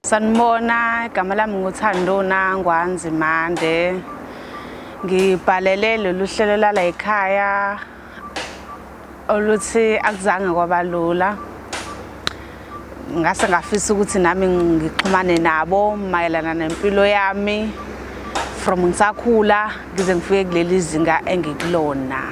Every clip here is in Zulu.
Sanibona, igama lami nguThando Nangwanzimande. Ngibhalele lolu hlelo lala ekhaya oluthi akuzange kwabalula. Ngase ngafisa ukuthi nami ngixhumane nabo mayelana nempilo yami from ngisakhula ngize ngifike kuleli zinga engikulona.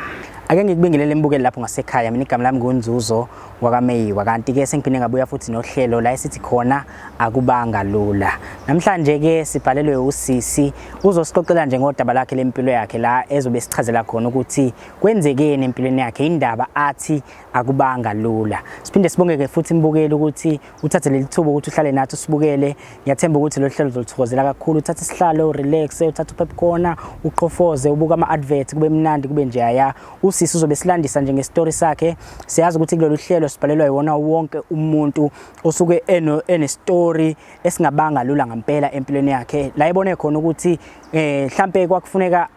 Ake ngikubingelele mbukeli lapho ngasekhaya. Mina igama lami nguNzuzo wakaMeyiwa, kanti-ke sengiphinde ngabuya futhi nohlelo la esithi khona akubanga lula. Namhlanje-ke sibhalelwe usisi, uzosixoxela nje ngodaba lakhe lempilo yakhe la ezobe sichazela khona ukuthi kwenzekeni empilweni yakhe, indaba athi akubanga lula. Siphinde sibongeke futhi mbukeli ukuthi uthathe leli thuba ukuthi uhlale nathi usibukele. Ngiyathemba ukuthi lolu hlelo uzoluthokozela kakhulu. Uthathe isihlalo, relax, uthathe upopcorn, uqhofoze, ubuke ama-advert, kube mnandi, kube njeyaya. Usisi uzobe silandisa nje ngestori sakhe. Siyazi ukuthi kulolu hlelo sibhalelwa yiwona wonke umuntu osuke enestori esingabanga lula ngempela empilweni yakhe, la ebone khona ukuthi mhlambe kwakufuneka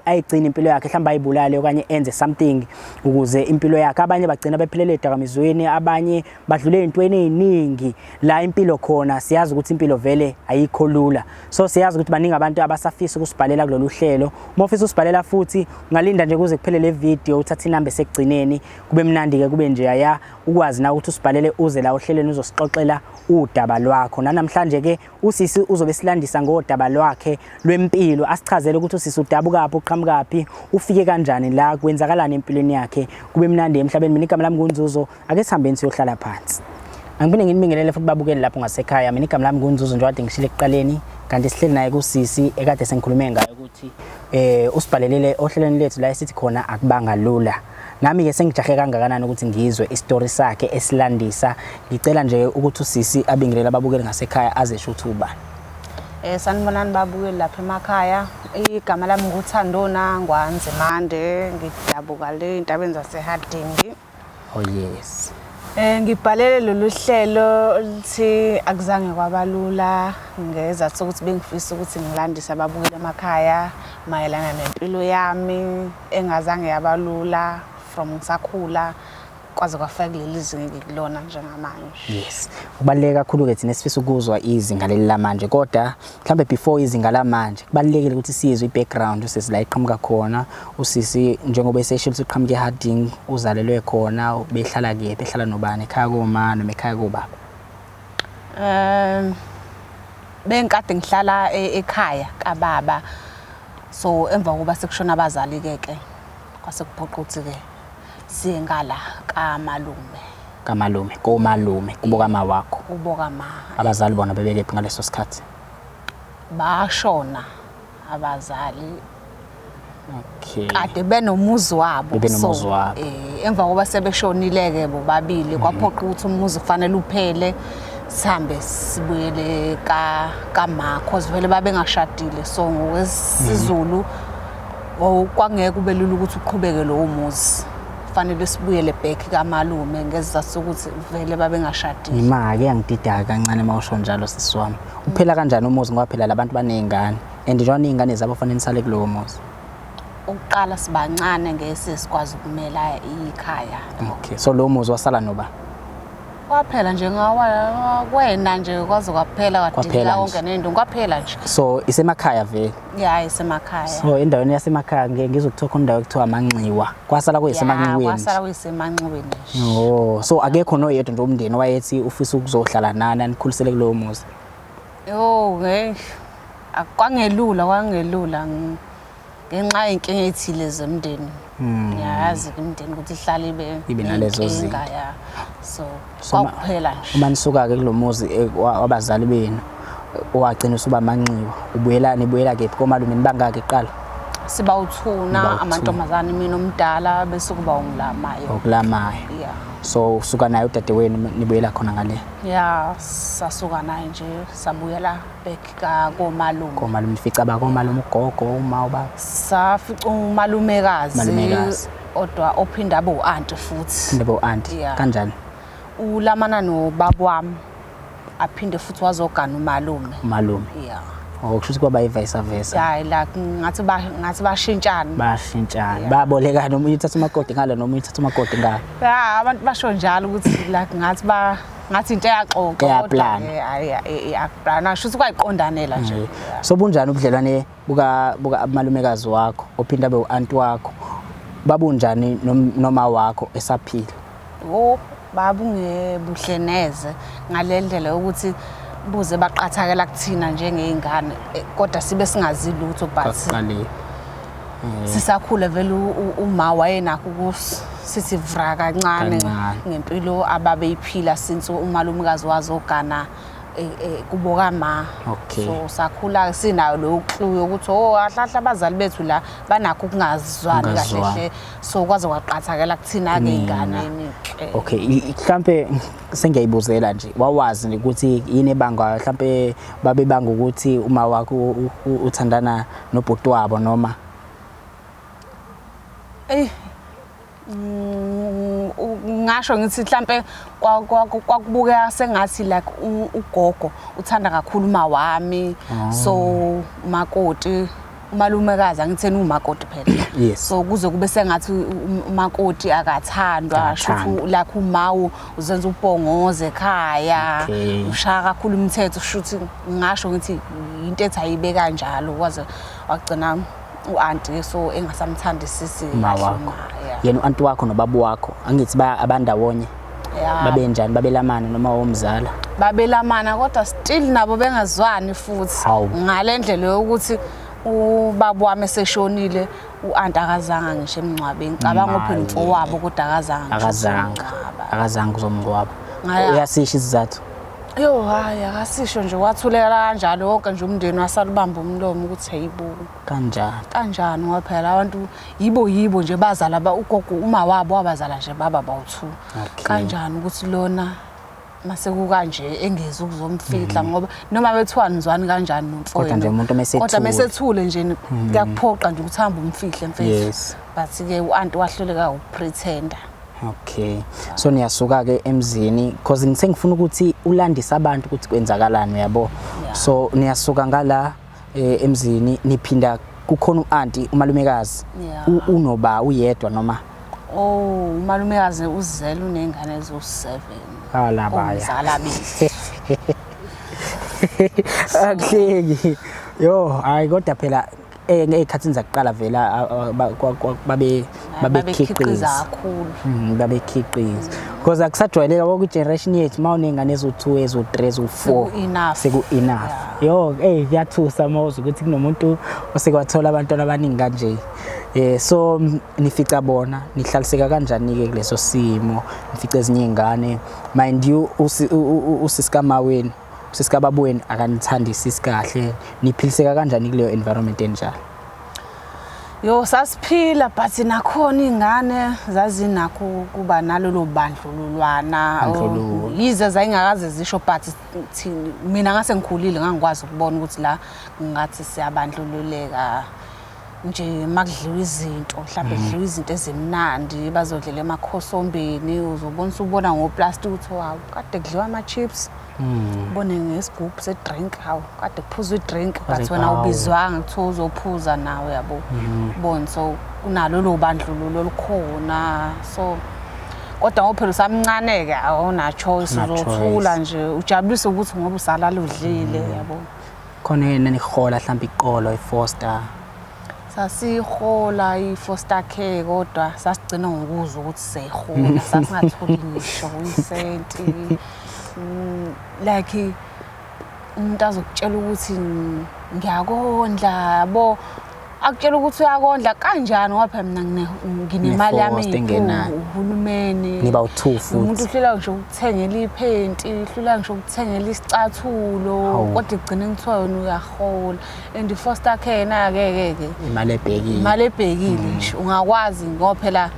ayigcine impilo yakhe, mhlambe ayibulale okanye enze something ukuze impilo yakhe. Abanye bagcina bephelele edakamizweni, abanye badlule ezintweni eziningi la impilo khona. Siyazi ukuthi impilo vele ayikho lula, so siyazi ukuthi baningi abantu abasafisa ukusibhalela kulolu hlelo. Uma ufisa usibhalela futhi, ungalinda nje kuze kuphele le video, uthathe inamba esekugcineni, kube mnandi ke, kube nje aya ukwazi na ukuthi usibhalele, uze la ohlelweni uzosixoxela udaba lwakho. Nanamhlanje ke usisi uzobe silandisa ngodaba lwakhe lwempilo, asichazele ukuthi usisi udabukaphi, uqhamukaphi, ufike kanjani la, kwenzakalani empilweni yakhe, kube mnandi emhlabeni. Mina igama lami nguNzuzo, ake sihambeni siyohlala phansi. Angiphinde nginibingelele futhi babukeli lapho ngasekhaya. Mina igama lami nguNzuzo, njengoba kade ngishilo ekuqaleni, kanti sihleli naye kusisi ekade sengikhulume ngayo ukuthi usibhalelele ohlelweni lethu la esithi khona akubanga lula. Nami-ke sengijahe kangakanani ukuthi ngizwe isitori sakhe esilandisa. Ngicela nje ukuthi usisi abingelele ababukeli ngasekhaya, azesho ukuthi ubani. Sanibonani babukeli lapha emakhaya. Igama lami nguThando Nangwanzimande, ngidabuka le entabeni zaseHarding. Oh yes. Ngibhalele lolu hlelo oluthi akuzange kwabalula ngezathu sokuthi bengifisa ukuthi ngilandise ababukeli emakhaya mayelana nempilo yami engazange yabalula from ngisakhula kwaze kwafika kuleli zinga engikulona njengamanje. Yes. Kubaluleke kakhulu-ke, thina sifisa ukuzwa izinga leli lamanje, kodwa mhlambe before izinga lamanje kubalulekile ukuthi sizwe i-background usisi la iqhamuka khona. Usisi njengoba eseshilo ukuthi uqhamuka eHarding, uzalelwe khona, behlala kephi, ehlala nobani, ekhaya koma noma ekhaya kobaba? Bengikade ngihlala ekhaya kababa. So emva kokuba sekushona abazali ke kwase kuphoqa ukuthi ke siye ngala kamalume. Kamalume, komalume, kubo kama wakho? Kubo kama. Abazali bona bebekephi ngaleso sikhathi? Bashona abazali. Kade benomuzi wabo. Bebenomuzi wabo. Emva kokuba sebeshonile ke bobabili, kwaphoqa ukuthi umuzi kufanele uphele, sihambe sibuyele ka kama, cause vele babengashadile, so ngokwesiZulu kwangeke kube lula ukuthi uqhubeke lowo muzi, fanele sibuyele back kamalume ngezizathu sokuthi vele babengashadile. Ima-ke, yangidida kancane uma usho njalo, sisi wami. Uphela kanjani umuzi, ngoba phela labantu baney'ngane, and njengoba ney'ngane zabo fanele nisale kulowo muzi? Ukuqala sibancane, ngeke sikwazi ukumela ikhaya. Okay, so lowo muzi wasala noba? Kwaphela nje ngawa kwena nje, kwaze kwaphela, Kwaphela kwadilika nje. konke nento, kwaphela nje. So isemakhaya vele? Ya, isemakhaya. So endaweni yasemakhaya ngeke ngizwe kuthiwa khona indawo ekuthiwa amanxiwa, kwasala kuyisemanxiweni? Kwasala kuyisemanxiweni nje. Oh, so akekho noyedwa nje umndeni owayethi ufisa ukuzohlala nani, anikhulisele kulowo muzi? Yo, hey, akwangelula, kwangelula ngenxa yey'nkinga ey'thile zemndeni. Ngiyayazi-ke imindeni ukuthi ihlale ibe Ibe nalezo ney'nkinga, zinto. ya, so So kwakuphela nje. Uma nisuka-ke kulo muzi wabazali benu owagcina usuba amanxiwa, ubuyela, nibuyela kephi, komalume? Nibangaki kuqala? Siba uthuna. Niba u-two. Amantombazane, mina omdala, bese kuba ungilamayo. Okulamayo. Ya. So usuka naye udadewenu, nibuyela khona ngale? Ya, sasuka naye nje, sabuyela back komalume. Komalume, nifica bakomalume, ugogo, uma, ubaba? Safica umalumekazi. Umalumekazi. Odwa ophinda abe u-anti futhi. Phinde u-anti? Yeah. Kanjani? Ulamana nobaba wami, aphinde futhi wazogana umalume. Umalume. Ya. Oh, kusho ukuthi kwaba i-vice versa. Ya, like ngathi bashintshana. Bashintshana, babolekana, omunye uthatha umakoti ngalo nomunye uthatha umakoti ngalo. Ya, abantu basho njalo ukuthi like ngathi ba Ngathi into eyaxoxa Eyaplan. kodwa-ke, hhayi, akuplana shuthi kwayiqondanela nje. So bunjani ubudlelwane buka malumekazi wakho ophinde abe u-anti wakho, babunjani noma wakho esaphila? Wo babungebuhle neze, ngale ndlela yokuthi buze baqathakela kuthina njengey'ngane, kodwa sibe singazi lutho, but Kwakuqaliwe. Sisakhula vele uma wayenakho sithi vra kancane Kancane. ngempilo ababeyiphila since umalumekazi wazogana kubo kama. So sakhula sinayo leyo clue yokuthi oh, ahlahla abazali bethu la banakho ukungazwani kahle Ukungazwani. hle, so kwaze kwaqathakela kuthina-ke Kunina. ey'nganeni. Okay, mhlampe sengiyayibuzela nje, wawazi nje ukuthi yini ebangwa, mhlampe babebanga ukuthi uma wakho uthandana nobhuti wabo noma? Eyi, ngasho ngithi mhlampe kwakubukeka sengathi like ugogo uthanda kakhulu uma wami, so umakoti, umalumekazi, angitheni umakoti phela. So kuze kube sengathi umakoti akathandwa, Akathandwa. shuthi like umawu uzenza ubhongoze ekhaya, ushaya kakhulu umthetho, shuthi ngasho ngithi into ethi ayibe kanjalo, kwaze wagcina u-anti so engasamthandisisi Uma kahle wakho. uma, yeah. Yena u-anti wakho nobaba wakho, angithi abandawonye? Yeah. Babenjani, babelamana noma womzala? Babelamana, kodwa still nabo bengazwani futhi. Hawu. Ngale ndlela yokuthi ubaba wami eseshonile, u-anti akazanga ngisho emngcwabeni. Ngicabanga Maye. phela umfowabo, kodwa akazanga ngisho Akazanga. ukuzomngcwaba. Akazanga kuzomngcwaba. Ngaya. Uyasisho isizathu? Yo, hayi, akasisho nje, wathuleka kanjalo wonke nje umndeni wasala ubamba umlomo ukuthi hayibo. Kanjani? Kanjani, ngoba phela abantu yibo yibo nje bazala ba ugogo uma wabo wabazala nje baba bawu2. Kanjani ukuthi lona mase kukanje engezi ukuzomfihla, ngoba noma bethiwa nizwani kanjani nomfowenu. Kodwa nje umuntu mesethule. Kodwa mesethule nje kuyakuphoqa nje ukuthi hamba umfihle mfethu. But ke u-anti wahluleka ukupretenda. Okay. So niyasuka ke emzini, because ngisengifuna ukuthi ulandise abantu ukuthi kwenzakalani, uyabo. So niyasuka ngala emzini, niphinda kukhona u-anti umalumekazi. Unoba uyedwa noma? Oh, umalumekazi uzele unengane eziwu-7. Alabaya. Umzala bethu. Akuhleki. Yo, hayi, kodwa phela ey'khathini zakuqala vele Babekhiqiza babekhiqiza. kakhulu. Babekhiqiza. Because akusajwayeleka konke generation yethu, uma uney'ngane eziwu-2, eziwu-3, eziwu-4, Seku-enough. Seku-enough. Yo, kuyathusa uma uzwa ukuthi kunomuntu osekwathola abantwana abaningi kanje. So nifica bona, nihlaliseka kanjani-ke kuleso simo? Nifica ezinye iy'ngane. Mind you, usisi kamaweni, usisi kababweni akanithandisisi kahle. Niphiliseka kanjani kuleyo environment enjalo? Yo, sasiphila, but nakhona iy'ngane zazinakho ukuba nalolo bandlululwana. Bandlululo. Oh, yize zayingakaze zisho, but thina, mina ngase ngikhulile, ngangikwazi ukubona ukuthi la ngathi siyabandlululeka nje. Makudliwa izinto, mhlawumbe kudliwa izinto ezimnandi, bazodlela emakhosombeni, uzobona usubona ngoplastic ukuthi wow, kade kudliwa ama-chips, ubone ngesigubhu se-drink, hawu, kade kuphuzwa i-drink, but Kwaze wena hawu. ubizwanga kuthiwa uzophuza nawe, yabo, ubone. So kunalo lo bandlululo olukhona, so kodwa ngoba phela usamncane-ke, awuna choice. Awuna Uzothula choice. nje, ujabulise ukuthi ngoba usalala udlile, yabo. Khona yena nihola mhlawumbe iqolo i-foster? Sasihola i-foster care, kodwa sasigcina ngokuzwa ukuthi siyayihola, sasingatholi ngisho isenti. Like umuntu azokutshela ukuthi ngiyakondla, yabo, akutshela ukuthi uyakondla kanjani, ngoba phela mina nginemali yami Ne-foster engenayo. uhulumeni. Niba u-two futhi. Umuntu uhlula ngisho ukuthengela iphenti, uhlula ngisho ukuthengela isicathulo, kodwa igcine kuthiwa wena uyahola. And i-foster care na-ke ke Imali ebhekile. Imali ebhekile nje, ungakwazi, ngoba phela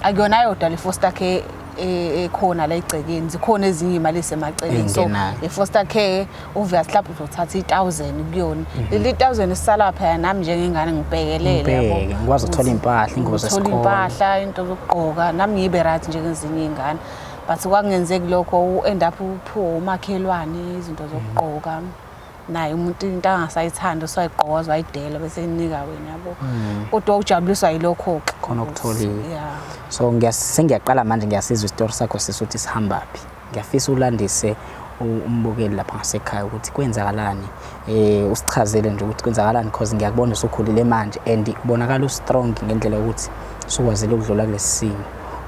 akuyona yodwa le foster care ekhona la egcekeni, zikhona ezinye iy'mali ey'semaceleni. So Ey'ngenayo. le foster care obvious mhlawumbe uzothatha i-1000 kuyona, leli 1000 esisala phela nami njengengane ngibhekelele, yabo. Ngibheke, ngikwazi ukuthola iy'mpahla, iy'ngubo Ngithole zesikole. iy'mpahla, into zokugqoka, nami ngibe right njengezinye iy'ngane, but kwakungenzeki lokho. U-end up uphiwe umakhelwane izinto zokugqoka, naye umuntu into angasayithandi usayigqoka wayidela bese inika wena, yabo, kodwa ujabuliswa yilokho-ke. Khona okutholile. Yeah. So sengiyaqala manje, ngiyasizwa isitori sakho sisuthi sihambaphi. Ngiyafisa ulandise umbukeli lapha ngasekhaya ukuthi kwenzakalani, usichazele nje ukuthi kwenzakalani, because ngiyakubona usukhulile manje and ubonakala u-strong ngendlela yokuthi usukwazile ukudlula kulesi simo.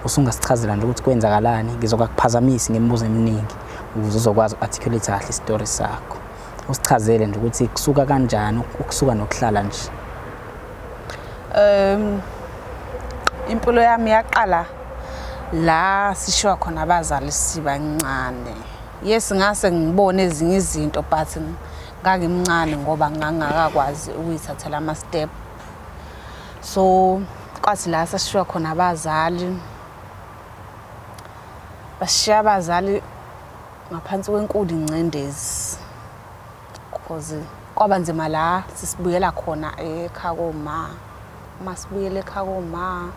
Usungasichazela nje ukuthi kwenzakalani, ngizokakuphazamisi ngemibuzo eminingi ukuze uzokwazi uku-articulate kahle isitori sakho. Usichazele nje ukuthi kusuka kanjani, ukusuka nokuhlala nje. Impilo yami yaqala la sishiwa khona abazali sibancane. Yes, ngase ngibone ezinye izinto, but ngangimncane ngoba ngangingakakwazi ukuyithathela ama-step. So kwathi la sasishiwa khona abazali, basishiya abazali ngaphansi kwenkulu ingcindezi, cause kwaba nzima la sisibuyela khona ekhaya koma. Uma sibuyela ekhaya koma,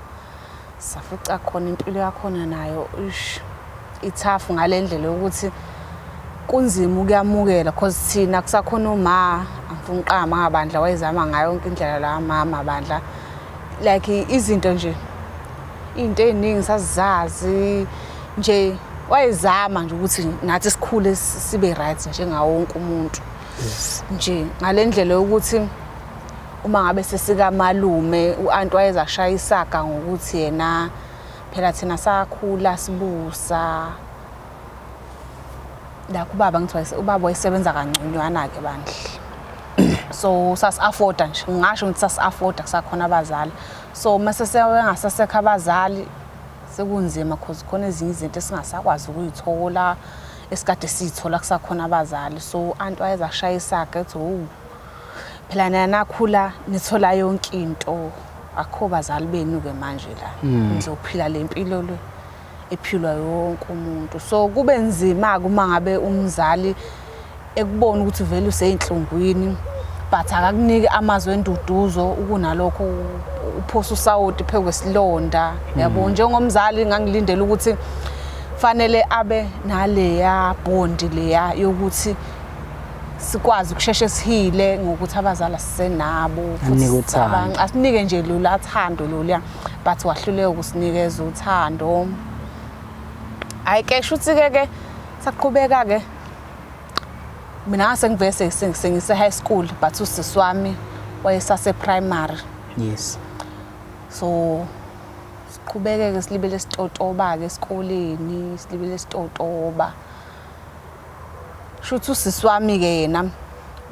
safica khona impilo yakhona nayo ish i-tough ngale ndlela yokuthi kunzima ukuyamukela, cause thina kusakhona uma, angifuni ukuqamba amanga bandla, wayezama ngayo yonke indlela la mama bandla, like izinto nje, iy'nto ey'ningi sazizazi nje, wayezama nje ukuthi nathi sikhule sibe right njengawo wonke umuntu. Nje ngale ndlela yokuthi uma ngabe sesikamalume, u-anti wayeza shaya isaga ngokuthi yena phela thina sakhula sibusa lakho ubaba, ngithi ubaba wayesebenza kangconywana-ke bandla, so sasi-afforda nje, ngingasho ngithi sasi-afforda kusakhona abazali. So mase sebengasasekho abazali, sekunzima cause khona ezinye izinto esingasakwazi ukuyithola esikade siyithola kusakhona abazali. So anti wayeza ashaya isaga ethi, "Owu, phela nina nakhula nithola yonke into, akukho bazali benu-ke manje la, nizophila le mpilo le ephilwa yonke umuntu." So kube nzima-ke uma ngabe umzali ekubona ukuthi vele useyinhlungwini, but akakuniki amazwi enduduzo, ukunalokho uphosa usawoti phezu kwesilonda, yabo. Njengomzali ngangilindele ukuthi fanele abe naleya bond leya yokuthi sikwazi ukusheshe sihile ngokuthi abazali asisenabo, futhi Anike uthando. Asinike nje lula thando loluya, but wahluleka ukusinikeza uthando. Hayi ke, shuthi ke saqhubeka ke, mina ngase ngivese sengise high school, but usisi wami wayesase primary. So siqhubeke ke, silibele sitotoba ke esikoleni, silibele sitotoba. Shuthi usisi wami ke yena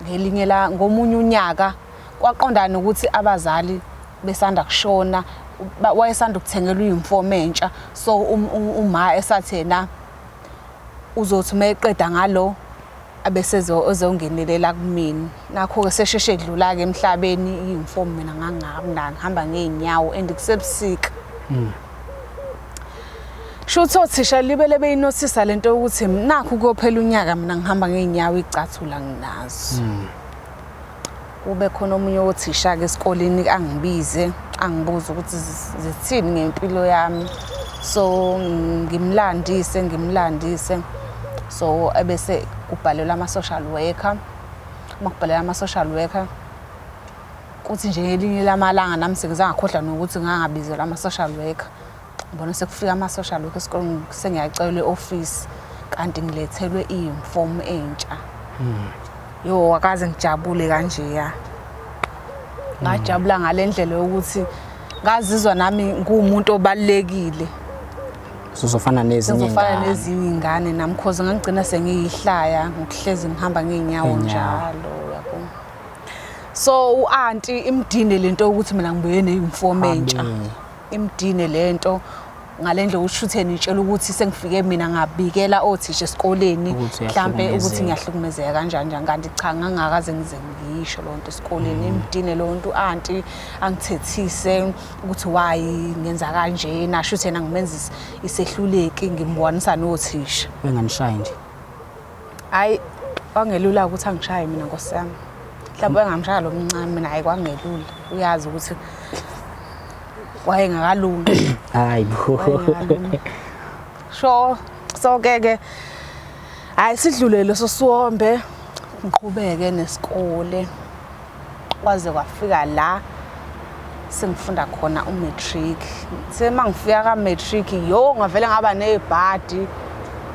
ngelinye la ngomunye unyaka kwaqondana nokuthi abazali besanda kushona, wayesanda ukuthengelwa i-uniform entsha, so uma esathi yena uzothi uma eqeda ngalo abese ezongenelela kumina. Nakho-ke sesheshe edlula-ke emhlabeni, i-uniform mina ngangingabi, ngihamba ngey'nyawo and kusebusika. Shuthi othisha libele beyinothisa lento yokuthi nakhu kuyophela unyaka mina ngihamba ngey'nyawo, iy'cathula nginazo. Kube khona omunye wothisha-ke esikoleni angibize, angibuze ukuthi zithini ngempilo yami. So ngimlandise, ngimlandise, so ebese kubhalelwa ama-social worker. Uma kubhalelwa ama-social worker, kuthi nje ngelinye lamalanga, nami sengize ngakhohlwa nokuthi ngangabizelwa ama-social worker, ngibona sekufika ama-social worker esikoleni, sengiyacelwa e-ofisi, kanti ngilethelwe i-uniform entsha. Yo, akaze ngijabule kanjeya. Ngajabula ngale ndlela yokuthi ngazizwa nami nguwumuntu obalulekile. Uzofana nezinye Sengizofana iy'ngane. Nezinye iy'ngane nami, cause ngangigcina sengiyihlaya ngokuhlezi ngihamba ngey'nyawo Ngey'nyawo. njalo, yabo. So u-anti imdine lento yokuthi mina ngibuye ne-uniform entsha. Abe. Imdine lento ngale ndlela ukuthi shuthi nitshela ukuthi sengifike mina ngabikela othisha esikoleni Ukuthi mhlambe ukuthi uyahlukumezeka. Ngiyahlukumezeka kanjani njani, kanti cha, ngangakaze ngize ngisho leyo nto esikoleni. Imdine leyo nto u-anti, angithethise ukuthi why ngenza kanjena, shuthi yena ngimenza isehluleki, ngimbonisa nothisha. Benganishayi nje? Hhayi, kwangelula ukuthi angishaye mina, nkosi yami. Mhlawumbe engamshaya lo mncane, mina hhayi, kwangelula. Uyazi ukuthi wayengakalungi. Hayi bo. Wayengakalungi. Sho, so ke ke hayi, sidlule leso siwombe, ngiqhubeke nesikole kwaze kwafika la sengifunda khona u-matric. Sema ngifika ka-matric, yo, ngavele ngaba nezibhadi.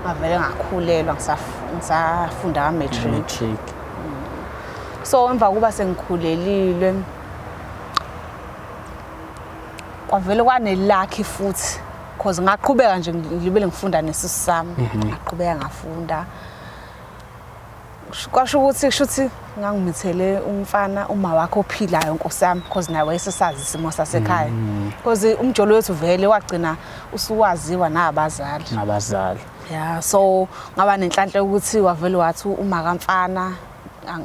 Ngavele ngakhulelwa ngisafunda ka-matric. Matric. So emva kokuba sengikhulelile kwavele kwanelakhi futhi cause ngaqhubeka nje ngilibele ngifunda nesisu sami. Ngaqhubeka ngafunda. Kwasho ukuthi kusho ukuthi ngangimithele umfana uma wakhe ophilayo nkosi yami because naye wayesesazi isimo sasekhaya. Because umjolo wethu vele wagcina usuwaziwa nabazali. Ngabazali. Ya, so ngaba nenhlanhla yokuthi wavele wathi uma kamfana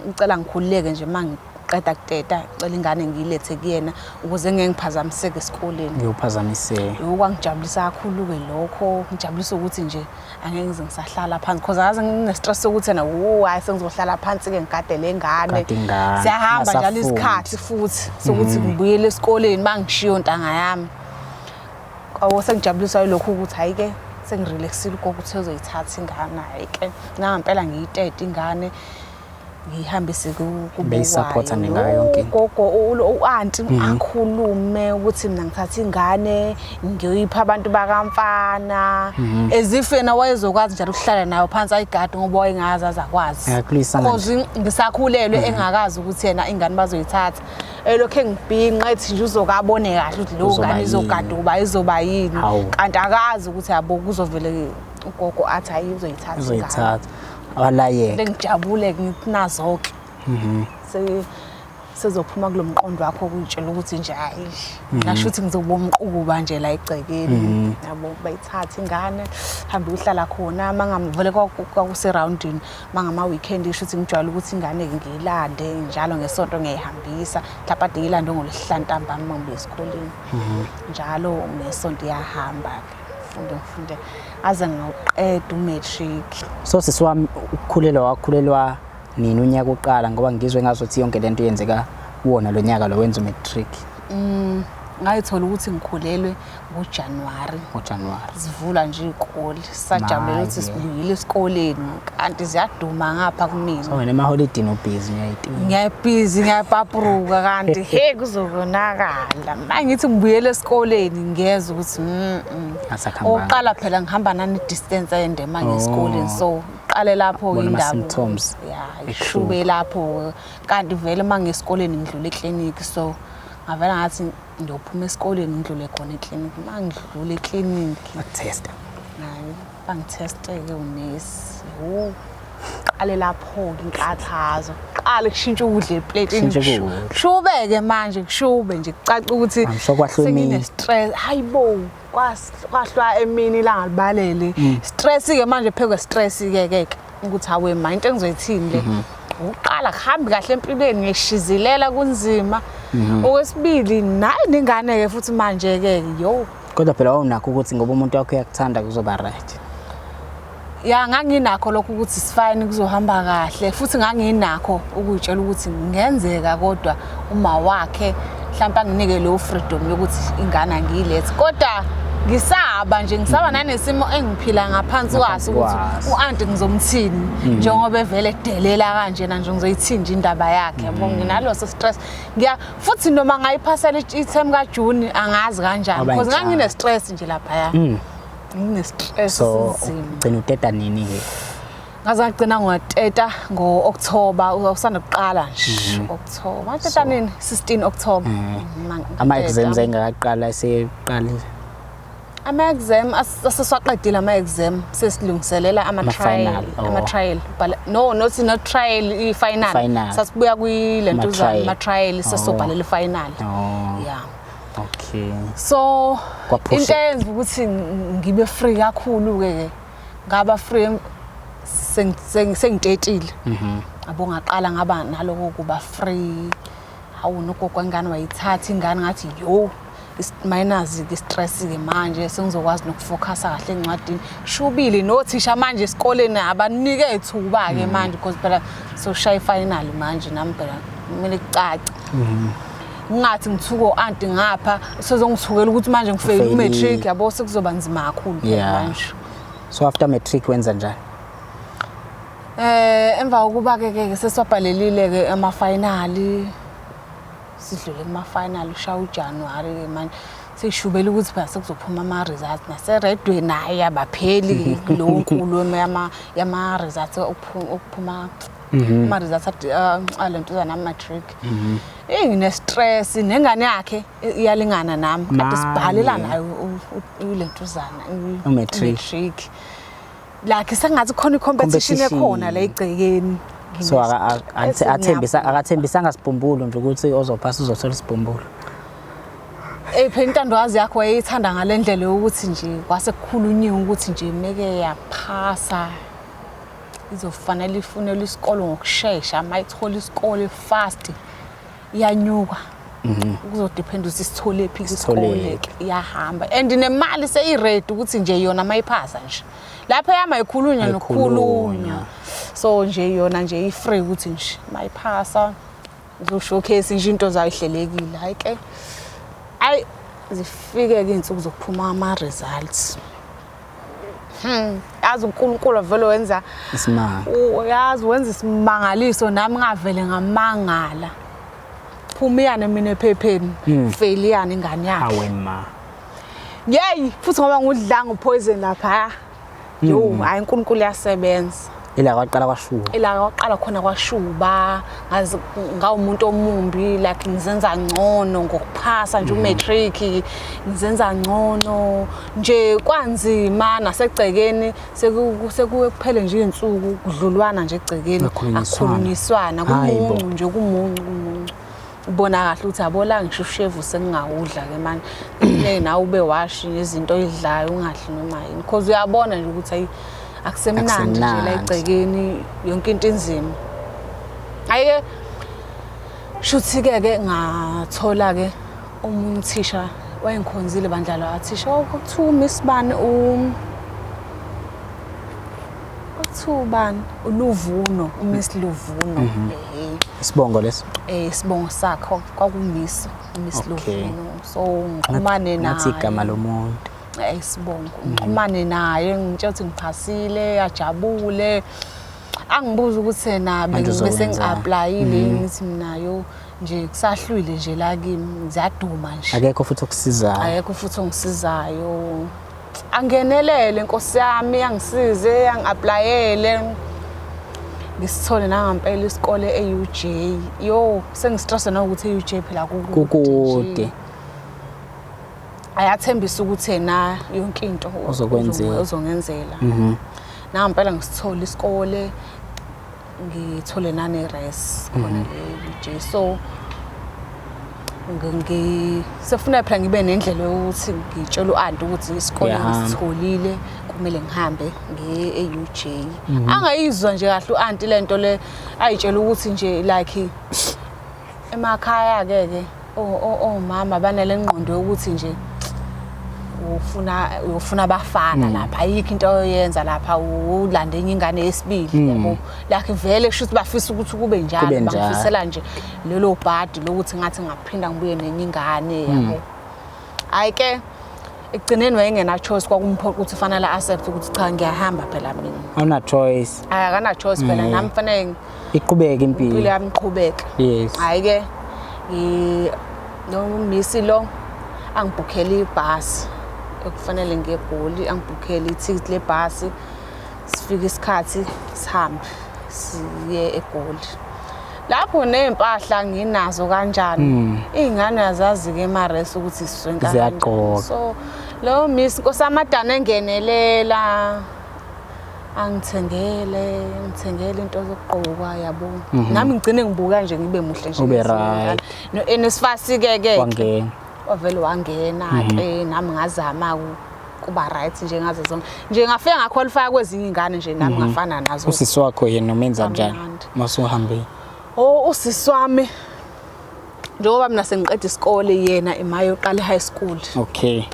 ngicela ngikhululeke nje uma ngiqeda kuteta, ngicela ingane ngiyilethe kuyena ukuze ngeke ngiphazamiseke esikoleni. Ngiyophazamiseka. Lokho kwangijabulisa kakhulu-ke lokho, ngijabulisa ukuthi nje angeke ngize ngisahlala phansi cause akaze ngine-stress sokuthi ena wo hhayi sengizohlala phansi-ke ngigade le ngane. Gade ingane, Siyahamba njalo ungasafundi. isikhathi futhi sokuthi ngibuyele esikoleni uma ngishiya ontanga yami. Awu sengijabuliswa yilokhu ukuthi hhayi-ke sengirelaxile ugogo uthe uzoyithatha ingane, hhayi-ke nangampela ngiyitete ingane ngiyihambise Beyisaphotha nengayo yonke into. Ugogo u-anti akhulume ukuthi mina ngithatha ingane ngiyoyipha abantu bakamfana. As if yena wayezokwazi njalo ukuhlala nayo phansi ayigade ngoba wayengazi aze akwazi. Engakulisanga nje. Cause ngisakhulelwe engakazi ukuthi yena ingane bazoyithatha. Elokhu engibhinqa ethi nje uzokabone kahle ukuthi leyo Kuzoba ngane yini. izogada uba izoba yini. Hawu. Kanti akazi ukuthi yabo kuzovele ugogo athi hayi uzoyithatha ingane. Uzoyithatha. Awalayeka. Ngijabule ngithi nazo-ke. Sezophuma kulo mqondo wakho ukuyitshela ukuthi nje hayi ngasho ukuthi ngizoba umquba nje la egcekeni. Yabo bayithatha ingane hambe uhlala khona mangavele kwakuseroundini mangama weekend isho ukuthi ngijwayele ukuthi ingane ngiyilande njalo ngesonto ngiyayihambisa mhlawumbe ade ngiyilande ngolwesihlanu ntambama uma ngibuya esikoleni. Njalo ngesonto iyahamba ke ngifunde ngifunde aze ngawuqeda umatric. So sisi wami ukukhulelwa wakhulelwa nini unyaka uqala ngoba ngizwe ngazothi yonke lento yenzeka kuwona lo nyaka lo wenza umatric? Ngayithola ukuthi ngikhulelwe ngoJanuwari. NgoJanuwari. Zivula nje iy'kole sajabulele ukuthi Maye. sibuyile esikoleni kanti ziyaduma ngapha kumina. So wena emaholidini ubhizi uyayitima. Ngiyabhizi ngiyapapuruka kanti he kuzobonakala. Manje ngithi ngibuyele esikoleni ngiyezwa ukuthi Asakuhambanga. Okokuqala phela ngihamba nani distance ende manje esikoleni so qale lapho Ubona indaba. ama-symptoms. Ya, ishube lapho kanti vele uma ngesikoleni ngidlula eklinikhi so ngavela ngathi ngiyophuma esikoleni ngidlule khona eklinikhi. Uma ngidlula eklinikhi Bakutesta. hayi bangitheste-ke unesi. Wo qale lapho-ke inkathazo. Qale kushintsha ukudla epletini. Kushintshe ukudla. Kushubeke manje kushube nje kucaca ukuthi I'm sure kwahlwa emini. sengine-stress. Hayi bo kwahlwa emini ilanga libalele. Stress-ke manje phekwe stress-ke ke ke ukuthi hawe ma into engizoyithini le. Uqala kuhambi kahle empilweni ngishizilela kunzima. Okwesibili nayi nengane-ke futhi manje-ke yo. Kodwa phela wawunakho ukuthi ngoba umuntu wakho uyakuthanda kuzoba right. Ya nganginakho lokho ukuthi sifine kuzohamba kahle futhi nganginakho ukuyitshela ukuthi kungenzeka kodwa uma wakhe mhlawumbe anginike leyo freedom yokuthi ingane angiyilethe kodwa ngisaba nje ngisaba nanesimo engiphila ngaphansi kwaso ukuthi kwaso. u-anti ngizomthini njengoba evele edelela kanjena nje ngizoyithini nje indaba yakhe yabo nginaloso stress ngiya futhi noma ngayiphasela i-term kaJune angazi kanjani Kwaba because njani. ngangine-stress nje laphaya ngine-stress So esinzima. ugcina uteta nini ke? Ngaze ngagcina ngoteta ngo-October usanda kuqala nje October. Ngateta nini? 16 October. Ama exams ayengakaqala eseqalile. Ama exam aseswaqedile ama exam sesilungiselela ama trial Ama-final, oh. ama trial Bhala- no not not trial i final Final. sasibuya kwi lentuzana Ama-trial. ama trial sesobhalela i final. Oh. Yeah. Okay. So Kwaphusha. into eyenza ukuthi ngibe free kakhulu ke ke ngaba free sengitetile. Yabo ngaqala ngaba naloko kuba free. Hawu nogogo wengane wayithatha ingane ngathi yo minus ke stress ke manje sengizokwazi nokufocusa kahle encwadini. Shubile nothisha manje esikoleni abanike ithuba ke manje because phela soshaya final manje nami phela kumele kucace. Ngingathi ngithuko anti ngapha sezongithukela ukuthi manje ngifeyile Ufeyilile. umatric yabo sekuzoba nzima kakhulu phela Yeah. manje. So after matric wenza njani? Emva kokuba ke ke seswabhalelile ke ama final sidlule kuma final ushaya uJanuary ke manje Sishubela ukuthi phela sekuzophuma ama-results naseredweni, hhayi abapheli kulowo nkulumo yama-results okuphuma ama-results alentuzana ama-matric. Eyi ngine-stress nengane yakhe iyalingana nami kade sibhalela Manje. nayo ulentuzana U-matric. u-matric. Like sengathi khona i-competition Competition. ekhona la egcekeni. So Ngine-stress, athembisa ngiyabhubha. akathembisanga sibhumbulu nje ukuthi ozophasa uzothola isibhumbulu. Ey phela intandokazi yakho wayeyithanda ngale ndlela yokuthi nje kwase kukhulunyiwe ukuthi nje meke yaphasa izofanele ifunelwe isikole ngokushesha, uma ithola isikole fast iyanyuka. Kuzodependa ukuthi sithole phi isikole Sitholephi. iyahamba and nemali seyi-ready ukuthi nje yona mayiphasa nje lapho yama ikhulunywa Ayikhulunywa. nokukhulunywa, so nje yona nje i-free ukuthi nje mayiphasa izo-showcase nje into zayo ihlelekile. Hayi ke, ayi zifike-ke iy'nsuku zokuphuma ama-results. Yazi uNkulunkulu vele wenza Isimanga. Yazi wenza isimangaliso, nami ngavele ngamangala. Phumiyane mina ephepheni, failiyane ingane yakhe. Awe ma. Yeyi futhi ngoba ngudlanga upoison lapha. Yo, hayi uNkulunkulu uyasebenza. Ila kwaqala kwashuba. Ila kwaqala khona kwashuba, ngazi ngawumuntu omumbi, like ngizenza ngcono ngokuphasa nje umatric, ngizenza ngcono nje kwanzima nasegcekeni sekuye kuphele nje izinsuku kudlulwana nje egcekeni. Akukhulunyiswana. Akukhulunyiswana, Hayi bo. kumuncu nje, kumuncu kumuncu. Ubona kahle ukuthi yabo la ngisho ushevu sengingawudla ke manje. Kufuneke nawe ube washi izinto oyidlayo, ungadli noma yini because uyabona nje ukuthi ayi akusemnandi nje la Akusemnandi. egcekeni, yonke into inzima. Ayike shuthi-ke ke ngathola ke omunye uthisha wayengikhonzile bandla la thisha kwakuthiwa uMiss bani, kwakuthiwa ubani, uLuvuno, uMiss Luvuno, ehe. Isibongo leso. Isibongo sakhe kwakuMiss Miss Luvuno, so ngixhumane naye. Ngathi igama lomuntu. Isibongo ngixhumane naye, ngitshela ukuthi ngiphasile, ajabule. Angibuza ukuthi yena Manje bese uzokwenzani? ngi-applyile, ngithi mina yo nje kusahlwile nje la kimi, ziyaduma nje. Akekho futhi okusizayo. Akekho futhi ongisizayo. Angenelele Nkosi yami, angisize, angi-applyele. Ngisithole nangampela isikole e-UJ. Yo, sengistressa nokuthi e-UJ phela kukude. Kukude. Nje. Ayathembisa ukuthi yena yonke into Uzokwenzela. Uzongenzela. Nangampela ngisithole isikole, ngithole nane-res khona le UJ. So sefuna phela ngibe nendlela yokuthi ngitshele u-anti ukuthi isikole Uyahamba. ngisitholile, kumele ngihambe ngiye e-UJ. Angayizwa nje kahle u-anti lento le, ayitshela ukuthi nje like emakhaya ke ke omama banale ngqondo yokuthi nje ufuna abafana lapha, ayikho into oyenza lapha, ulande enye ingane yesibili yabo, like vele kusho ukuthi bafisa ukuthi kube njalo, Kube njalo. bangifisela nje lelo bhadi lokuthi ngathi ngaphinda ngibuye nenye ingane yabo. Hayi ke ekugcineni wayengena choice, kwakumphoqa ukuthi fanele accept ukuthi cha ngiyahamba phela mina. Awuna choice. Hayi akana choice phela, nami fanele Iqhubeke impilo impilo. yami iqhubeke. Yes. Hayi ke lo misi lo angibhukhele ibhasi ekufanele ngiye eGoli, angibhukhele ithikithi lebhasi, sifike isikhathi sihambe siye eGoli. Lapho ney'mpahla nginazo kanjani, iy'ngane azazi-ke ema-res ukuthi siswenka kanjani. Ziyagqoka. So lo miss Nkosi amadana engenelela, angithengele ngithengele into zokugqoka yabo, nami ngigcine ngibuka nje ngibe muhle nje. Ube right. No-NSFAS-ke ke Wangena. Wavele wangena ke, nami ngazama kuba right nje ngazo zonke nje, ngafika ngaqualify kwezinye ingane nje, nami ngafana nazo. Usisi wakho yena umenza njani Kamnandi. masuhambile? Oh, usisi wami njengoba mina sengiqeda isikole, yena emayoqala high school.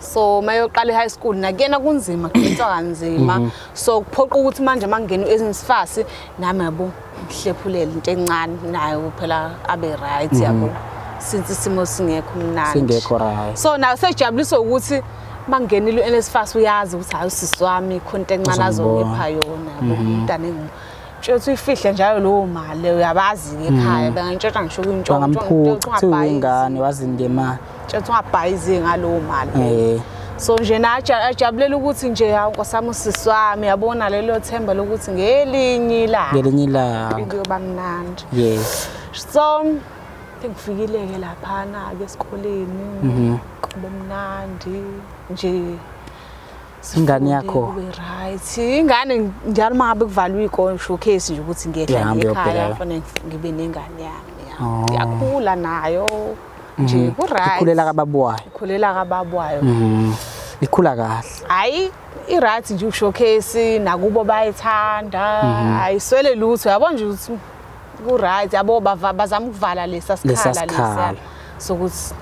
So mayoqala high school nakuyena kunzima, kuqhutshwa kanzima, so kuphoqa ukuthi manje mangena u-NSFAS nami yabo ngihlephulele into encane nayo phela abe right yabo, since isimo singekho mnandi. Singekho right. So nayo sejabuliswa ukuthi mangenile u-NSFAS, uyazi ukuthi hayi usisi wami khona into encane Uzombona. azongipha yona yabo, umntana engitshela uyifihle njalo lowo mali, uyabazi-ke ekhaya bengantshontsha ngisho Bangamphuca kuthiwa ingane wazini ngemali. Ngamtshela ukuthi ungabhayizi ngalowo mali. So nje najabulela ukuthi nje hawu Nkosi yami usisi wami yabona lelo themba lokuthi ngelinye ilanga. Ngelinye ilanga. Impilo yoba mnandi. Yes. So sengifikile-ke laphana-ke esikoleni. Kube mnandi nje. Ingane yakho? Kube right. Ingane njalo uma ngabe kuvalwe iy'kole showcase nje ukuthi ngiyehla Uyahamba ngiye ekhaya uyobheka. fanele ngibe nengane yami. Ya. Oh. Iyakhula nayo nje ku-right. Ikhulela kababa wayo. Ikhulela kababa wayo. Ikhula kahle. Hayi i-right nje ushowcase nakubo bayithanda. Ayiswele lutho yabo nje ukuthi ku-right yabo bazama ukuvala lesa Lesa sikhala lesa sikhala. sokuthi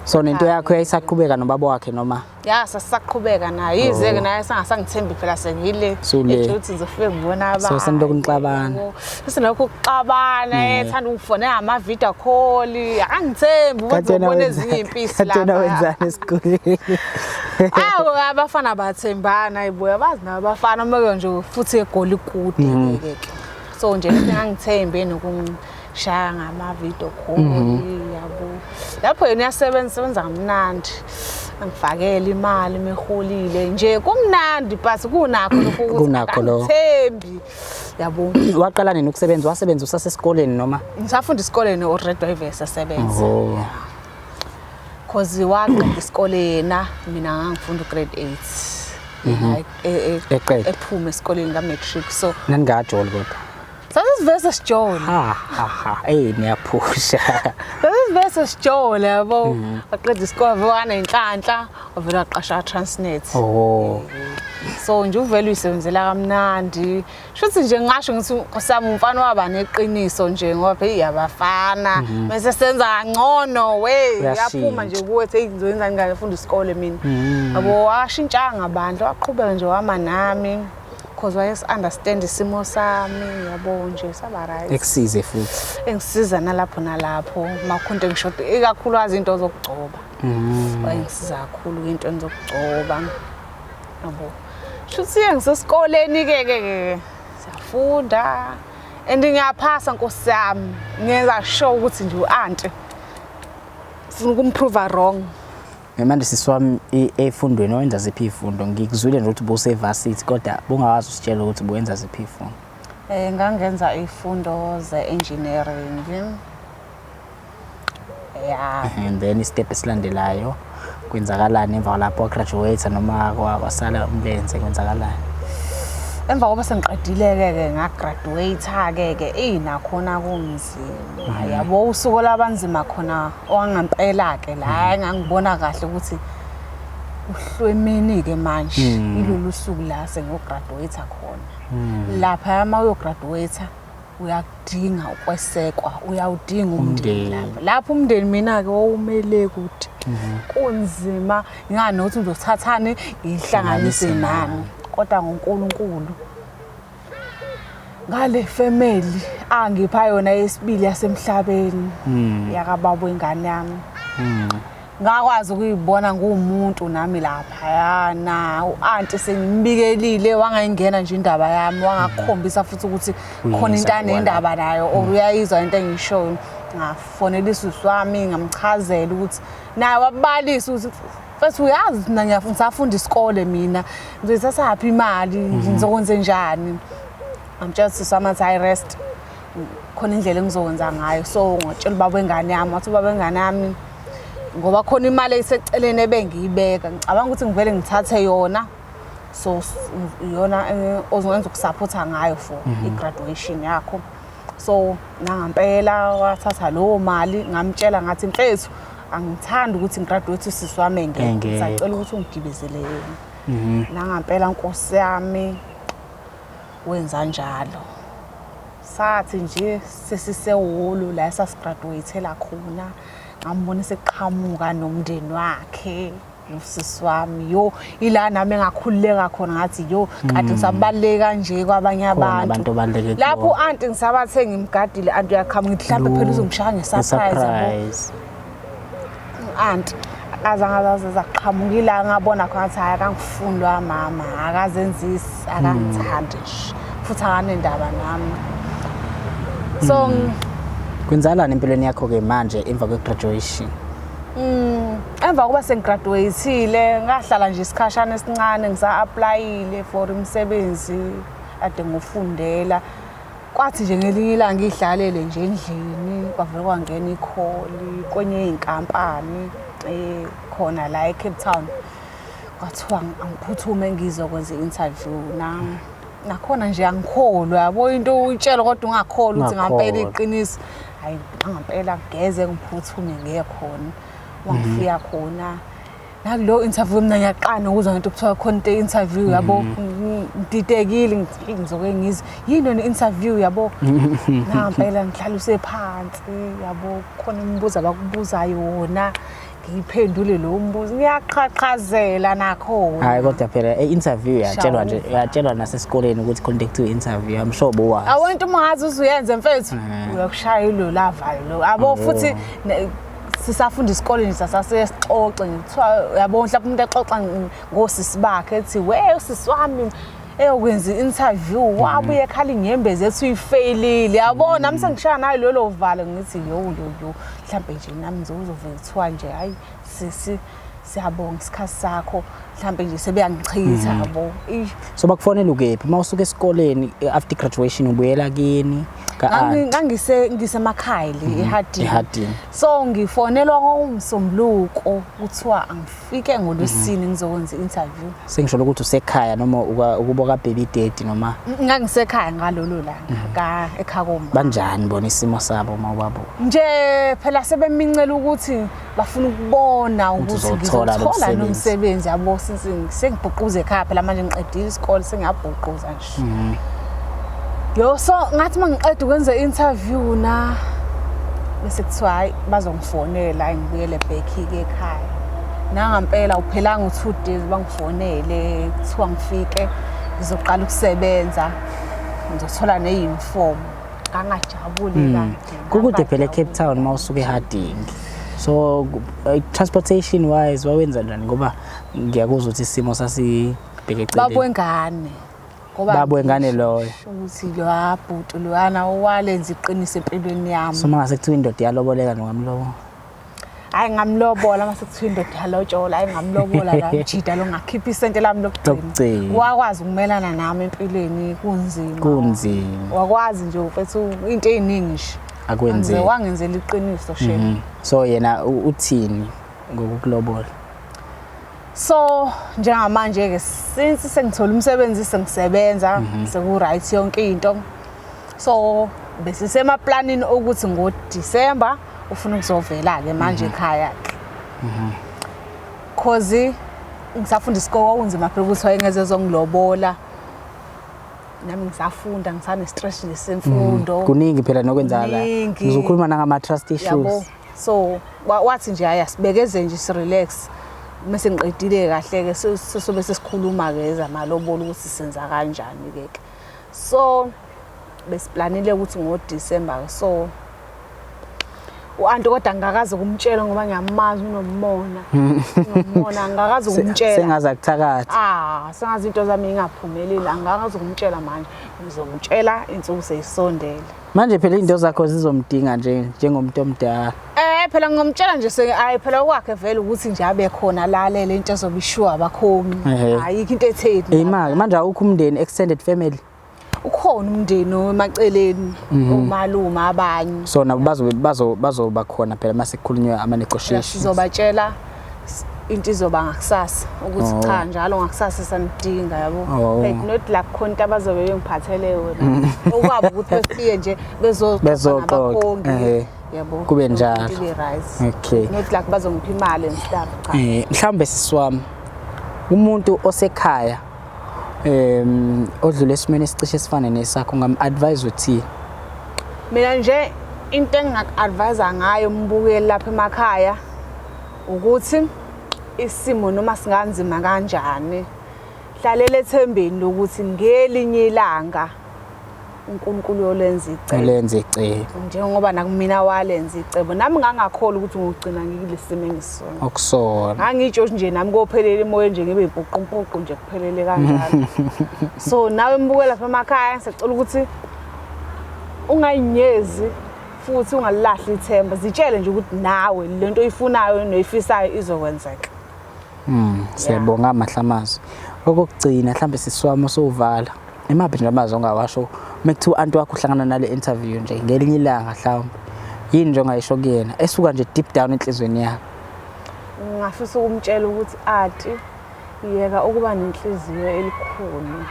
So nento yakho yayisaqhubeka nobaba wakhe noma? Ya sasaqhubeka naye yize-ke Oh. naye sangasangithembi phela sengile Sule. etshela ukuthi ngizofike ngibona abantu. So senilokhu nixabana. Sesilokhu kuxabana ethanda ungifonela ngama-video call akangithembi ukuthi ngizobona ezinye iy'mpisi Kanti wena lapha. wenzani esikoleni? Awu abafana bathembana ayibuya bazi nabo abafana uma nje futhi egoli kude ke ke. So nje ngangithembe nokungishaya ngama-video call yabo. Lapho yena uyasebenza sebenza kamnandi. Angifakele imali meholile nje kumnandi but kunakho lokho ukuthi Kunakho lokho. angithembi yabo. Waqala nini ukusebenza? Wasebenza usasesikoleni noma? Ngisafunda esikoleni already wayevele esebenza. Oh. Cause waqeda isikole yena mina ngangifunda ugrade 8. Yena Eqeda. ephume esikoleni ka-matric so Naningajoli kodwa. sasisivese sijole. Ha ha ha. Ey niyaphusha. Sasisivese sijole yabo. Waqeda isikole wanenhlanhla wavela waqasha Transnet. Oh. So nje uvele uyisebenzela kamnandi. Shuthi nje ngingasho ngithi Nkosi yami umfana waba neqiniso nje ngoba hey abafana bese senza kangcono we uyaphuma nje kuwe ethi hey ngizoyenza ngingafunda isikole mina. Yabo washintshanga bandla waqhubeka nje wama nami because wayes understand isimo sami yabo nje saba right. Ekusize futhi. Engisiza nalapho nalapho makhonto engishoda ikakhulukazi into zokugcoba. Wayengisiza kakhulu into zokugcoba. Yabo. Shuthi ngisesikoleni ke ke ke siyafunda and ngiyaphasa Nkosi yami ngenza sure ukuthi nje u-auntie funa ukumprove wrong. Manje sisi wami efundweni wenza ziphi izifundo? Ngikuzwile nje ukuthi ubuse-varsity kodwa bungakwazi usitshela ukuthi ubuwenza ziphi izifundo. Ngangenza izifundo ze-engineering. Ya. And then istep esilandelayo kwenzakalani emva kwalapho wagraduate noma kwasala umlenze kwenzakalani? Emva kokuba sengiqedile-ke ke ngagraduate-ke ke eyi nakhona kunzima yabo usuku labanzima khona owangempela-ke la engangibona kahle ukuthi uhlwemini-ke manje ilolu suku la sengiyograduate khona. Lapha uma uyograduate uyakudinga ukwesekwa, uyawudinga umndeni lapha. Lapho umndeni mina-ke wawumele kude. Kunzima ngani nokuthi ngizothathani ngihlanganise nani. Kodwa ngoNkulunkulu ngale family angipha yona yesibili yasemhlabeni yakababa wengane yami. Ngakwazi ukuyibona nguwumuntu nami laphayana. U-auntie sengimbikelile wangayingena nje indaba yami wangakukhombisa futhi ukuthi khona into anendaba nayo or uyayizwa into engiyishoyo. Ngafonela usisi wami ngamchazela ukuthi naye wabalisa ukuthi futhi uyazi mina ngisafunda isikole mina ngizoyithathaphi imali ngizokwenze njani. Ngamtshela usisi wami athi hayi rest khona indlela engizokwenza ngayo. So ngatshela ubaba wengane yami wathi ubaba wengane yami ngoba khona imali eyiseceleni ebengiyibeka ngicabanga ukuthi ngivele ngithathe yona so iyona ozokwenza ukusupporta ngayo for i-graduation yakho. So nangampela wathatha leyo mali ngamtshela ngathi mfethu angithandi ukuthi ngigraduate usisi wami engekho ngisacela ukuthi ungigibezele yena. Nangampela Nkosi yami wenza njalo. Sathi nje sesisehholo la esasigraduatela khona ngambona seqhamuka nomndeni wakhe nosisi wami. Yo ila nami engakhululeka khona ngathi yo kade ngisabaluleka kanje kwabanye abantu. Lapho u-auntie ngisabathe ngimgadile auntie uyaqhamuka ngithi mhlawumbe phela uzongishaya nge-surprise yabo. Auntie akaze aqhamuka ila ngabona khona ngathi hayi akangifuni lo mama akazenzisi akangithandi nje futhi akanendaba nami. So kwenzakalani empilweni yakho ke manje emva kwe-graduation? Emva kokuba sengigraduate-ile ngahlala nje isikhashana esincane ngisa-apply-ile for imisebenzi ade ngifundela. Kwathi nje ngelinye ilanga ngidlalele nje endlini kwavele kwangena ikholi kwenye inkampani khona la eCape Town. Kwathiwa angiphuthume ngizokwenza i-interview na nakhona nje angikholwa, yabo, into uyitshela kodwa ungakholwa ukuthi ngampela iqiniso. Hayi, ngampela ngeze ngiphuthume ngiye khona. Wangifika khona nakulo interview, mina ngiyaqala nokuzwa ngento kuthiwa khona into interview, yabo. Ngididekile, ngithi ngizoke ngizwe yini le interview, yabo. Ngampela ngihlala phansi, yabo, khona imibuzo abakubuza yona, ngiyiphendule lo mbuzo, ngiyaqhaqhazela nakhona. Hayi, kodwa phela i-interview uyatshelwa nje, uyatshelwa nasesikoleni ukuthi khona into ekuthiwa i-interview. I'm sure bowazi. Awento uma ngazi uzuyenze mfethu, uyakushaya ilo lavalo lo, yabo. Futhi sisafunda isikole nje sasase sixoxe, kuthiwa, yabo, mhlawumbe umuntu exoxa ngosisi bakhe ethi, "We, usisi wami eyokwenza i-interview wabuye ekhala inyembezi ethi uyifeyilile," yabo. Nami sengishaya nayo lolo valo, ngithi yo yo yo, mhlambe nje nami ngizozovela kuthiwa nje, "Hayi sisi, siyabonga isikhathi sakho," mhlambe nje sebeyangichitha, yabo. So bakufonela ukephi uma usuka esikoleni, after graduation, ubuyela kini ka-aunt? Ngangise ngisemakhaya le eHarding. eHarding. So ngifonelwa ngomsombuluko, kuthiwa angifike ngolwesine ngizokwenza i-interview. Sengisho ukuthi usekhaya noma ukubo ka-baby daddy noma? Ngangisekhaya ngalolo langa ka ekhaya koma. Banjani bona isimo sabo uma ubabona? Nje phela sebemincela ukuthi bafuna ukubona ukuthi uzothola lo ngizothola msebenzi. Nomsebenzi, yabo, since sengibhuquza ekhaya phela manje, ngiqedile isikole, sengiyabhuquza nje. Yo, so ngathi uma ngiqeda ukwenza i-interview na bese kuthiwa hayi, bazongifonela, hayi, ngibuyele back-ke ekhaya. Nangampela uphelanga u-2 days bangifonele, kuthiwa ngifike ngizoqala ukusebenza, ngizothola ne-uniform. Ngangajabuli kanje. Kukude phela eCape Town uma usuka eHarding, so transportation wise wawenza njani, ngoba ngiyakuzwa ukuthi isimo sasibheke eceleni? Babwengane ngoba Baba wengane loyo. Ukuthi lo bhuti loyana owalenza iqiniso empilweni yami. So mangase kuthiwa indoda iyaloboleka, nongamlobo? Hayi, ngamlobola. Mase kuthiwa indoda yalotshola, hayi, ngamlobola la mjida lo, ngakhipha isente lami lokugcina. Lokugcina. Wakwazi ukumelana nami empilweni kunzima. Kunzima. Wakwazi nje mfethu into ey'ningi nje. Akwenzeki. Wangenzela iqiniso shame. So yena uthini ngokukulobola? So njengamanje-ke since sengithola umsebenzi, sengisebenza, seku-right yonke into, so besisemaplanini okuthi ngoDisemba ufuna ukuzovela-ke manje ekhaya-ke, cause ngisafunda isikole, kwakunzima phela ukuthi wayengeze ezongilobola nami ngisafunda, ngisane-stress nje semfundo. Kuningi phela nokwenzakala. Kuningi. Ngizokhuluma nangama-trust Yabo. issues. So wathi nje hayi, asibekeze nje, sirelax, mase ngiqedile kahle-ke sesobe sesikhuluma-ke ezamalobolo ukuthi senza kanjani-ke ke. So besiplanile ukuthi ngoDisemba. So u-anti kodwa angikakaze ukumtshela ngoba ngiyamazi, unomona, unomona, angikakaze ukumtshela. Sengaze akuthakatha. Ah, sengazi into zami ingaphumeleli, angikakaze ukumtshela manje, ngizomtshela insuku seyisondele. Manje phela izinto zakho zizomdinga nje njengomuntu omdala. Phela ngomtshela nje ayi, phela okwakhe vele ukuthi nje abe khona lalele into ezobe ishiwo abakhongi. Ayikho into etheni. Imali manje, awukho umndeni, extended family? Ukhona umndeni emaceleni, omalume abanye. So nabo bazoba khona phela mase kukhulunywa ama-negotiations. Sizobatshela into izoba ngakusasa ukuthi cha, njalo ngakusasa sanidinga, yabo. Like not like khona into abazobe bengiphathele yona, okwabo ukuthi befike nje bezoxoxa Bezoxoxa, nabakhongi, yabo. Kube njalo. Ibe right. Not like bazongipha imali and stuff, cha. Mhlawumbe sisiwami, umuntu osekhaya odlule esimeni esicishe esifane nesakho, ungam-advise uthi? Mina nje into engingaku-advise ngayo umbukeli lapha emakhaya ukuthi isimo noma singanzima kanjani, hlalela ethembeni lokuthi ngelinye ilanga uNkulunkulu uyolenza icebo. Ulenze icebo. Njengoba nakumina walenza icebo, nami ngangakholwa ukuthi ngogcina ngikule simo engisona. Okusona. Ngangitsho nje nami kophelela emoyeni nje, ngibe impuqumpuqu nje, kuphelele kanjalo. So nawe mbukela lapha emakhaya, ngisacela ukuthi ungayinyezi. Futhi ungalilahli ithemba, zitshele nje ukuthi nawe lento oyifunayo noyifisayo izokwenzeka. Siyabonga amahle amazwi. Okokugcina mhlambe sisi wami usuvala. Imaphi nje amazwi ongawasho mekuthiwa anti wakho uhlangana nale interview nje ngelinye ilanga mhlawumbe. Yini nje ongayisho kuyena esuka nje deep down enhlizweni yakho? Ngingafisa ukumtshela ukuthi ati yeka ukuba nenhliziyo elikhulu.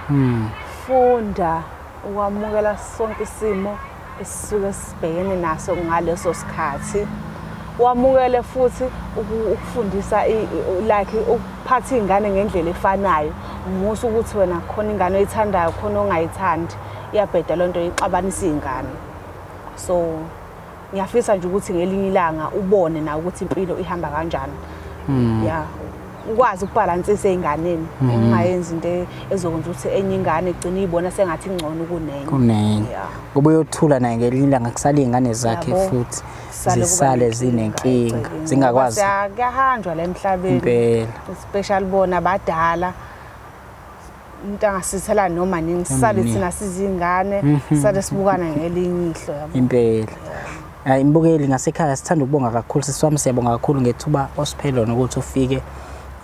Funda ukwamukela sonke isimo esisuke sibhekene naso ngaleso sikhathi. Wamukele futhi ukufundisa like ukuphatha iy'ngane ngendlela efanayo. Musa ukuthi wena khona ingane oyithandayo khona ongayithandi. Iyabheda loo nto, ixabanisa iy'ngane. So ngiyafisa nje ukuthi ngelinye ilanga ubone nawe ukuthi impilo ihamba kanjani. Ya, ukwazi ukubhalansisa ey'nganeni, ungayenzi into ezokwenza ukuthi enye ingane igcine iyibona sengathi ingcono kunenye. Kunenye. Ngoba uyothula naye ngelinye ilanga kusale iy'ngane zakhe futhi zisale zinenkinga, zingakwazi. Kuyahanjwa la emhlabeni. Impela. Especially bona abadala. Umuntu angasithela noma nini, sisale thina sizingane, sisale sibukana ngelinye ihlo, yabo. Impela. Hayi mbukeli ngasekhaya, sithanda ukubonga kakhulu sisi wami, siyabonga kakhulu ngethuba osiphe lona ukuthi ufike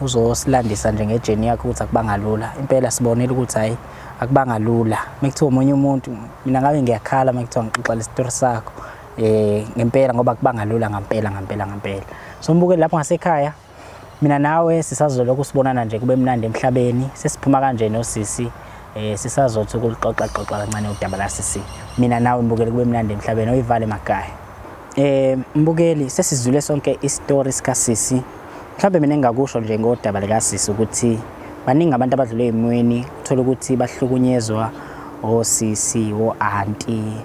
uzosilandisa nje nge-journey yakho ukuthi akubanga lula. Impela sibonile ukuthi hayi akubanga lula. Mekuthiwa omunye umuntu, mina ngabe ngiyakhala mekuthiwa ngixoxa le story sakho. Ngempela ngoba akubanga lula ngampela ngampela ngampela. So mbukeli lapho ngasekhaya, mina nawe sisazolokhu sibonana nje kube mnandi emhlabeni. Sesiphuma kanje nosisi, sisazothi ukuxoxa xoxa kancane udaba la sisi. Mina nawe mbukeli kube mnandi emhlabeni, oyivale emakhaya. Mbukeli, sesizwile sonke isitori sika sisi. Mhlawumbe mina engakusho nje ngodaba lika sisi ukuthi baningi abantu abadlule ezimweni, uthola ukuthi bahlukunyezwa osisi, o-auntie,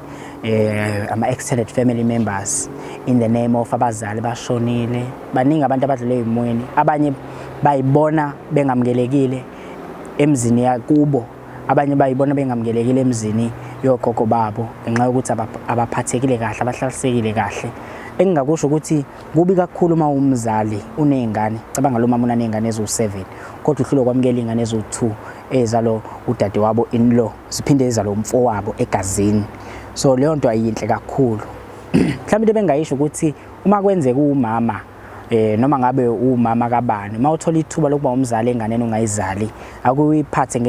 ama extended family members in the name of abazali bashonile. Baningi abantu abadlule ezimweni, abanye bayibona bengamukelekile emzini yakubo, abanye bayibona bengamukelekile emzini yogogo babo ngenxa yokuthi abaphathekile kahle, abahlalisekile kahle. Engingakusho ukuthi kubi kakhulu uma umzali uney'ngane, cabanga lo mama unaney'ngane eziwu-7 kodwa uhlulwe kwamukela iy'ngane eziwu-2 ezalo udadewabo in-law, ziphinde ezalo umfowabo egazini. So leyo nto ayinhle kakhulu. Mhlawumbe into ebengayisho ukuthi uma kwenzeka umama, noma ngabe umama kabani, uma uthola ithuba lokuba umzali enganeni ongayizali, akuyiphathe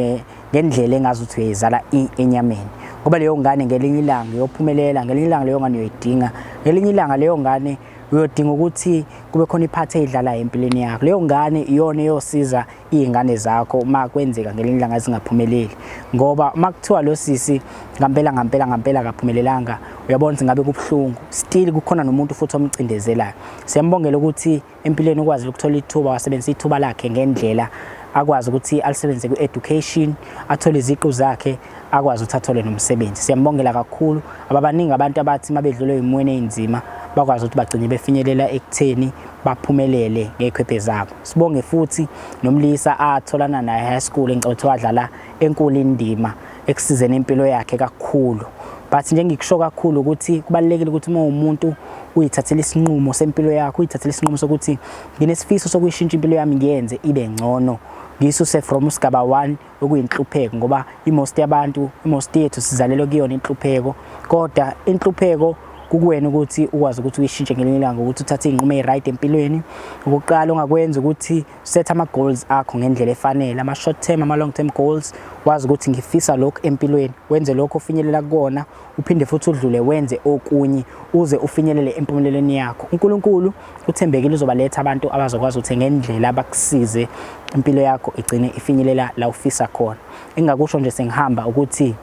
ngendlela engazuthi uyayizala enyameni, ngoba leyo ngane ngelinye ilanga iyophumelela, ngelinye ilanga leyo ngane uyoyidinga, ngelinye ilanga leyo ngane uyodinga ukuthi kube khona iphathi eyidlalayo empilweni yakho. Leyo ngane iyona eyosiza iy'ngane zakho uma kwenzeka ngelinye ilanga zingaphumeleli, ngoba uma kuthiwa lo sisi ngampela ngampela ngampela akaphumelelanga, uyabona ukuthi ngabe kubuhlungu. Still kukhona nomuntu futhi omcindezelayo. Siyambongela ukuthi empilweni ukwazi ukuthola ithuba, wasebenzisa ithuba lakhe ngendlela akwazi ukuthi alisebenzise ku-education, athole iziqu zakhe, akwazi ukuthi athole nomsebenzi. Siyambongela kakhulu. Ababaningi abantu abathi uma bedlule ey'mweni ey'nzima bakwazi ukuthi bagcine befinyelela ekutheni baphumelele ngey'khwephe zabo. Sibonge futhi nomlisa atholana naye high school, engicabanga ukuthi wadlala enkulu indima ekusizeni impilo yakhe kakhulu. But nje ngikusho kakhulu ukuthi kubalulekile ukuthi uma umuntu uyithathela isinqumo sempilo yakho, uyithathela isinqumo sokuthi nginesifiso sokuyishintsha impilo yami ngiyenze ibe ngcono, ngiyisuse from usigaba 1 okuyinhlupheko, ngoba i-most yabantu, i-most yethu sizalelwe kuyona inhlupheko, kodwa inhlupheko kukuwena ukuthi ukwazi ukuthi uyishintshe ngelinye ilanga ukuthi uthathe iy'nqumo ey'right empilweni. Okokuqala ongakwenza ukuthi set ama-goals akho ngendlela efanele, ama-short term, ama-long term goals, wazi ukuthi ngifisa lokhu empilweni, wenze lokho ofinyelela kukona, uphinde futhi udlule wenze okunye uze ufinyelele empumelelweni yakho. uNkulunkulu uthembekile, uzobaletha abantu abazokwazi ukuthi ngendlela bakusize impilo yakho igcine ifinyelela la ufisa khona. Engingakusho nje sengihamba ukuthi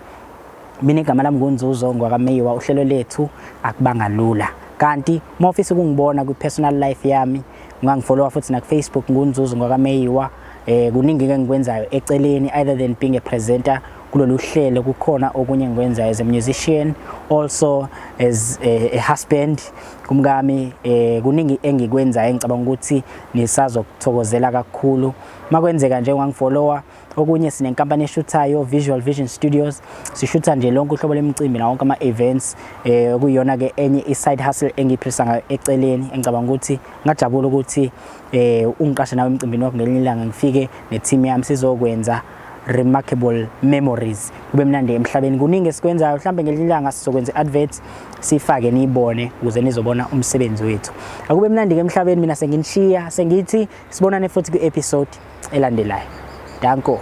mina igama lami nguNzuzo ngwakaMeyiwa, uhlelo lethu akubanga lula. Kanti uma ufisa ukungibona kwi-personal life yami, ungangifollowa futhi naku-Facebook nguNzuzo ngwakaMeyiwa. Kuningi ke engikwenzayo eceleni other than being a presenter kulolu hlelo, kukhona okunye engikwenzayo as a musician, also as a husband kumkami. Kuningi engikwenzayo engicabanga ukuthi nisazokuthokozela kakhulu. Makwenzeka nje ungangifollowa. Okunye sinenkampani eshuthayo, Visual Vision Studios, sishutha nje lonke uhlobo lemicimbi nawo wonke ama-events, okuyiyona ke enye i-side hustle engiyiphilisa ngayo eceleni, engicabanga ukuthi ngajabula ukuthi ungiqashe nawe emcimbini wakho ngelinye ilanga, ngifike ne-team yami sizokwenza Remarkable Memories. Kube mnandi emhlabeni, kuningi esikwenzayo. Mhlawumbe ngelinye ilanga sizokwenza i-advert, sifake niyibone ukuze nizobona umsebenzi wethu. Akube mnandi ke emhlabeni, mina senginishiya, sengithi sibonane futhi kwi-episode elandelayo. Danko.